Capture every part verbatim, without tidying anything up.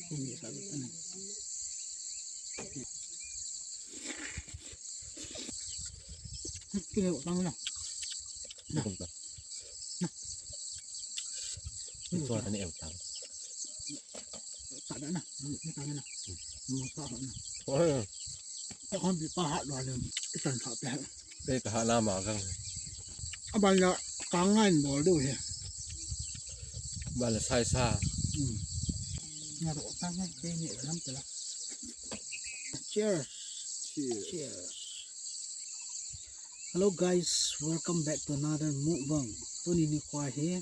Ini sa lu tana. Kini utang na. Na. Utang na. Na. Ito na ni utang. Sa da na. Ni tang na. Mo sa na. Oh. Takon bi pa ha lo le. Itan sa pe. Pe ka ha la ma kang. Aban la ka ngai bol du he. Ba la sai sa. Hmm. Na ro ta ngai pe ni ram pe la. Cheers. Cheers. Cheers. Hello guys, welcome back to another mukbang. Tuni nikho hi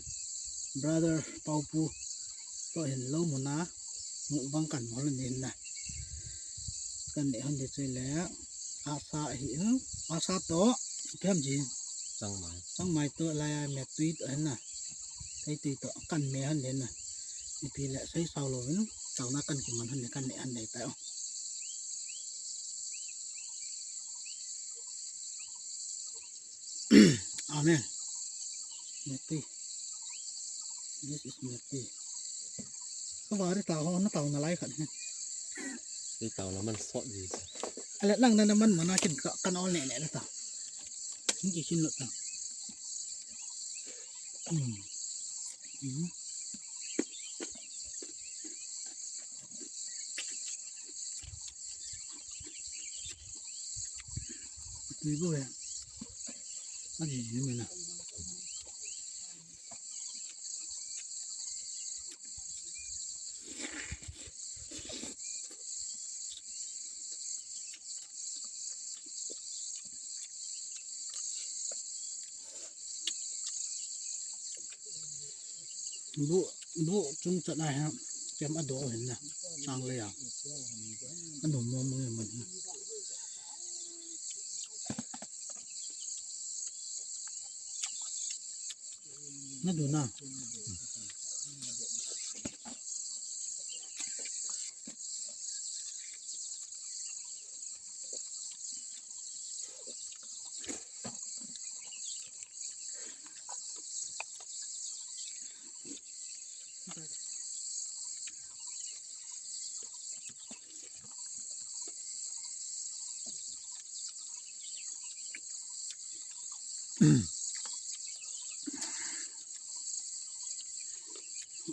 brother Paopu toh hin lou muna mukbang kan hol ni na. Kan ne hon de chule asa hi, asa toh kem ji. Changmai. Changmai toh laiya me tui toh hin na. Tui tui toh kan me hon de na. Ipi le sei sao louvin taona kan kiman hon de kan ne hon de tai o. Amen. Meti. This is meti. Ka vari ta ho na taona lai khat he. Ni taona man sot ji. Ale nang na man mana kin ka kan ol ne ne ta. Ni ki kin lo ta. Hmm. Hmm. Tui bo ya. Ani ni me na. Bu, bu chung chat a ha, kem a do hin na, chang le ya. Anu mo mo mo. Na du na.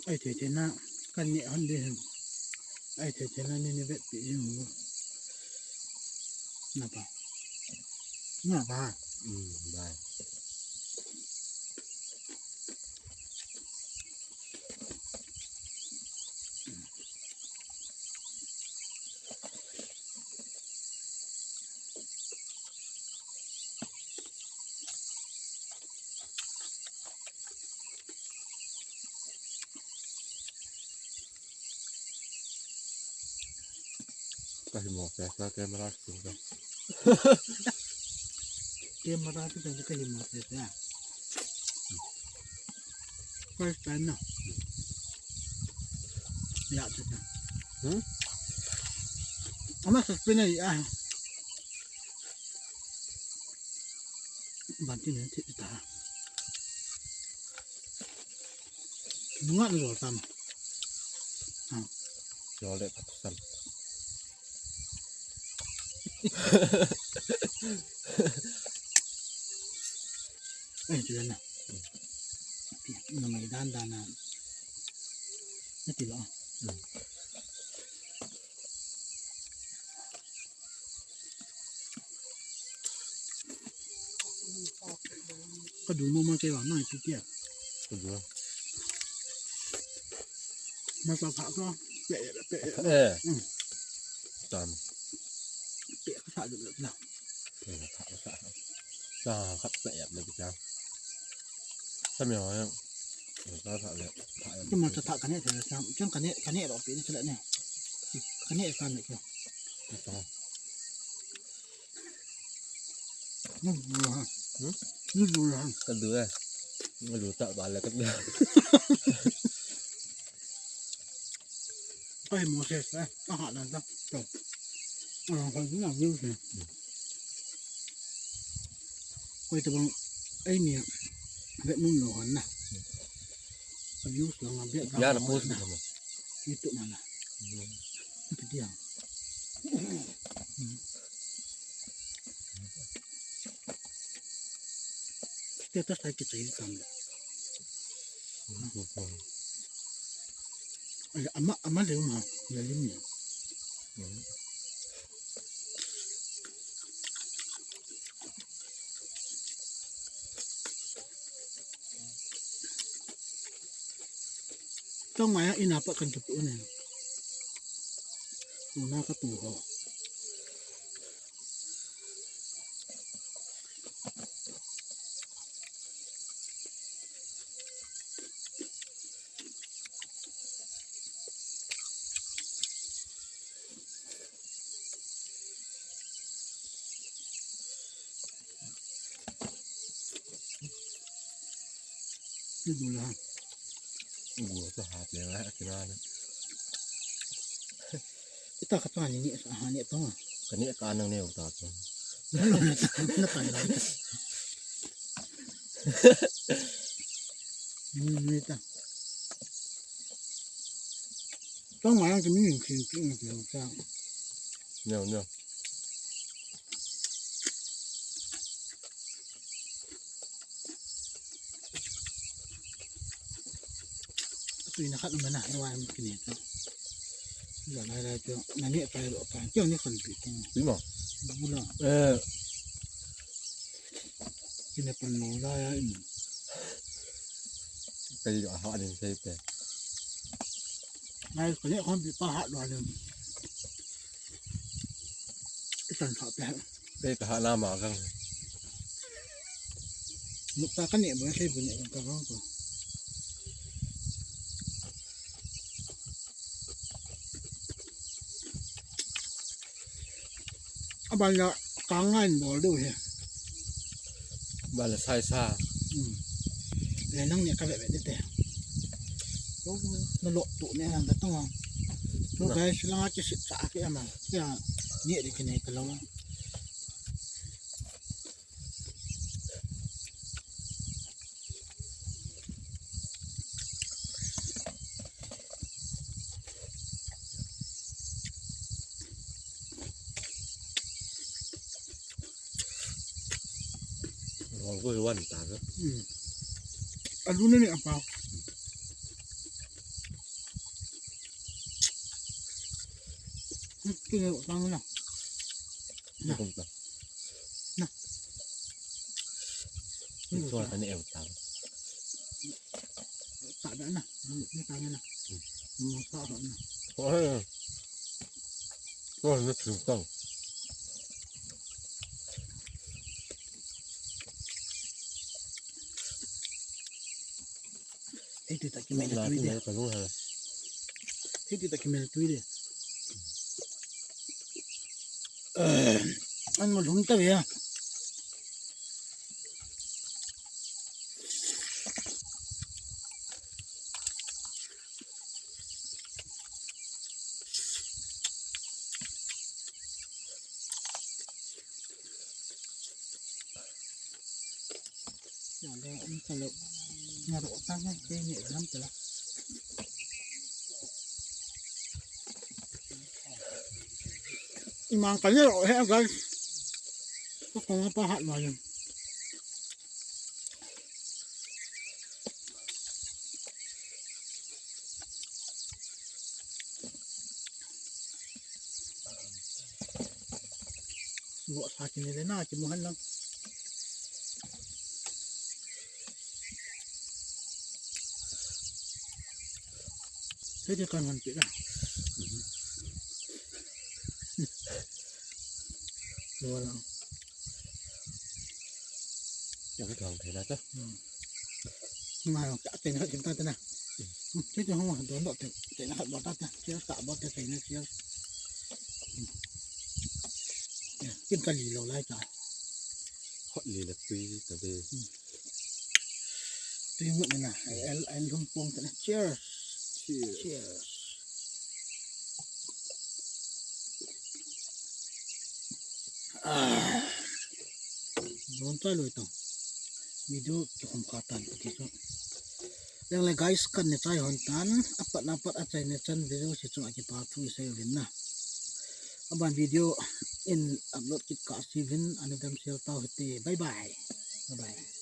Ai thei thei na kan ne hon de hin. Ai thei thei na ni ni vet pi jing u. Na pa. Na pa. Hmm, bai. Ka hi mo pe sa camera sung ka. Camera tu ka hi mo pe sa. First time na. Ya tu na. Hmm? Ama sa pina ya. Ban tin ne ti ta. Nunga ni lo tam. Ha. Lo le ka tu san. Ai, tu na. Na mai dan dan na. Na ti lo. Hmm. Ka du mo ma ke wa na ti ti. Ka du. Ma sa sa sa. Pe pe. Eh. Hmm. Tam. Pe ka sa du na. Pe ka sa sa. Sa ka pe ya le ka. Sa me wa. Sa sa le. Ka ma sa ta ka ne sa. Chen ka ne ka ne ro pe ni sa le ne. Ka ne ka ne ka. Ka du eh. Ka du ta ba le ka du. Ka hi Moses eh. Ka ha dan ta. To. Ah, ka du na view se. Koi ta bang ai ni. Vet mun lo han na. Ka view lang a vet. Ya na post na. YouTube na na. Kidia. Status ai kichai sam le. Ai, ama, ama le ma, le lim ni. Tong mai a ina pa kan tu ne. Una ka tu ho. Ni du la. Gua ta ha pe la kina na. Ita ka ta ni ni ha ni ta. Ka ni ka nang ne ta ta. Na ta la. Ni ni ta. Tong mai a kimi kin kin kin ta. Neo, neo. Tui na khat mana, na wai kini ta. La la la cho, na ni pa lo pa. Cho ni kan pi ko. Pi ma. Bula. Eh. Kini pan no la ya in. Kai ha ni sai pe. Nai ko ni kon pi pa ha lo ni. Itan sa pe. Pe ka ha na ma kang. Mukta ka ni bo sai bu ni ka kang ko. Aban la ka ngai bol du he. Aban la sai sa. Hmm. Le nang ni ka ve ve de te. Ko na lo tu ne nang ka tong. Lo guys, la ki sit sa ki ama. Ya ni de ki ne ka lo. Rong ko wan ta ko. Hmm. Alu na ni apa? Hmm, kini ko tang na. Na. Ko ta. Na. Ni ko ta ni e ta. Ta da na. Ni ta na. Ni ta na. Ko ni ta. Hiti ta kimel tui de. Hiti ta kimel tui de. Eh, an mo lhum ta ve a. Ya le, um, ta le. Nga ro ta ngai, ke ni ram ta la. Imang ka ni ro he, guys. Ko ko pa ha lo yan. Bo sa kini le na, ki muhan lang. Hiti kan han pi na. Lo lang. Yang ka thei na ta. Hmm. Nga ka thei na, thei na ta na. Hmm. Hiti hong don do thei, thei na ka bo ta ta. Thei na ka bo ta, thei na thei. Hmm. Ya, kin ka li lo lai ta. Hot li la tui ta de. Hmm. Tui ngut na, ai, ai, ai, lhum pong ta na. Cheers. Cheers. Cheers. Ah. Don ta lo to. Video ki khum kha tan ki so. Guys, kan ne chai hon tan, apat na pat achaina chan video si chung akipa thu isei uvin na. Aban video in upload kit kah si uvin, ana damsel tau hite. Bye bye. Bye bye.